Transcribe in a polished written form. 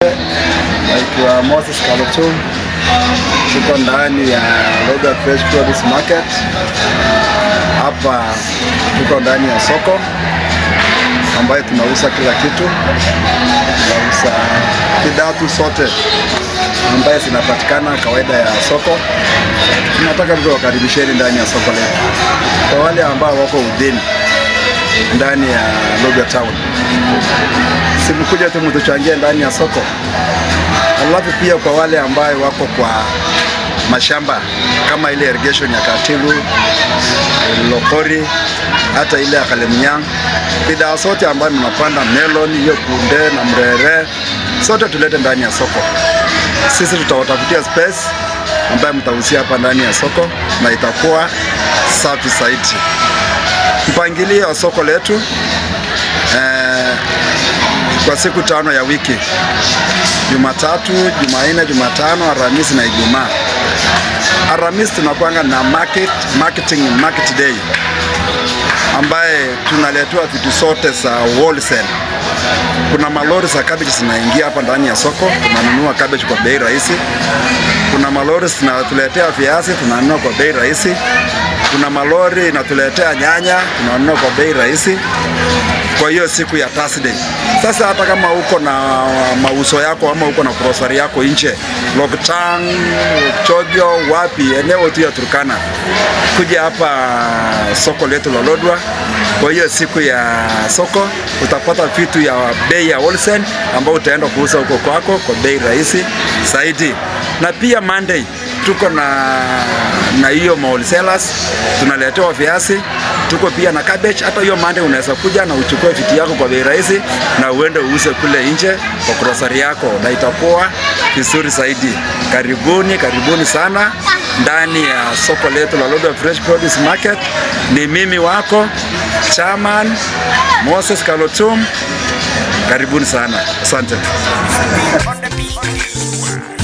Naitwa Moses Kalotum, tuko ndani ya Lodwar Fresh Produce Market. Hapa tuko ndani ya soko ambayo tunauza kila kitu, tunauza bidhaa tu zote ambaye zinapatikana kawaida ya soko. Tunataka tuwakaribisheni ndani ya soko letu. Kwa wale ambao wako udini ndani ya Lodwar Town, si mkuja tu mtuchangie ndani ya soko. Alafu pia kwa wale ambayo wako kwa mashamba kama ile irrigation ya Katilu, Lokori, hata ile ya Kalemnyang, bidhaa zote ambayo mnapanda melon, hiyo kunde na mrere, sote tulete ndani ya soko. Sisi tutawatafutia space ambayo mtauzia hapa ndani ya soko na itakuwa safi zaidi. Mpangilio wa soko letu kwa siku 5 ya wiki: Jumatatu, Jumanne, Jumatano, Alhamisi na Ijumaa. Alhamisi tunakuanga na market day ambaye tunaletewa vitu zote za wholesale. Kuna malori za cabbage zinaingia hapa ndani ya soko, tunanunua cabbage kwa bei rahisi. Kuna malori zinatuletea viazi, tunanunua kwa bei rahisi. Kuna malori inatuletea nyanya, tunanunua kwa bei rahisi. Kwa hiyo siku ya Thursday. Sasa hata kama uko na mauzo yako ama uko na grocery yako nje, Lokchang, Chogyo, wapi, eneo tu ya Turkana, kuja hapa soko letu la Lodwar. Kwa hiyo siku ya soko utapata vitu ya bei ya wholesale ambao utaenda kuuza huko kwako kwa bei rahisi zaidi. Na pia Monday tuko na hiyo wholesalers tunaletewa viazi, tuko pia na cabbage. Hata hiyo Monday unaweza kuja na uchukue vitu yako kwa bei rahisi na uende uuze kule nje kwa grocery yako, na itakuwa vizuri zaidi. Karibuni, karibuni sana ndani ya soko letu la Lodwar Fresh Produce Market. Ni mimi wako Chairman Moses Kalotum. Karibuni sana, asante. On the beat.